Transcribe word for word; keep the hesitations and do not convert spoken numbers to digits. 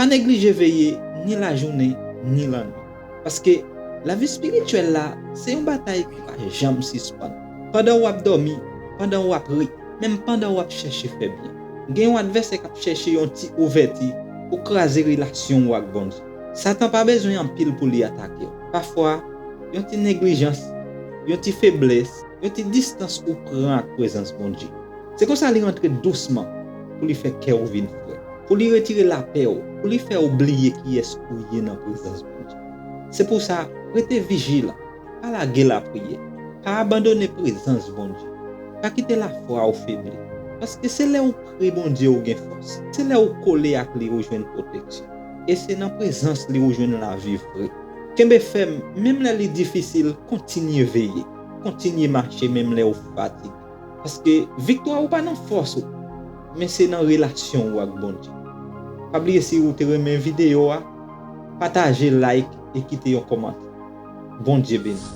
Pa neglije veye ni lajounen ni lannwit. Paske lavi espirityèl la, se yon batay ki pa janm sispann. Pandan w ap dòmi, pandan w ap ri, menm pandan w ap chèche fè byen, gen yon advèsè k ap chèche yon ti ouvèti pou kraze relasyon w ak Bondye. Satan pa bezwen anpil pou li atake w. Pafwa, yon ti neglijans, yon ti feblès, yon ti distans ou pran ak prezans Bondye. Se konsa li rantre dousman pou li fè kè w vin frè, pou li retire lapè w, pou li fè w bliye kiyès ou ye nan prezans Bondye. Se pou sa, rete vijilan, pa lage lapriyè, pa abandone prezans Bondye, pa kite lafwa w febli, paske se lè ou pre Bondye ou gen fòs, se lè ou kole ak li ou jwenn pwoteksyon, e se nan prezans li ou jwenn lavi vre. Kenbe fèm, menm lè li difisil, kontinye veye, kontinye mache menm lè ou fatige. Paske viktwa ou pa nan fòs ou, men se nan relasyon ou ak Bondye. Pa bliye, si ou te renmen videyo a, pataje, like e kite yon kòmantè. Bondye beni.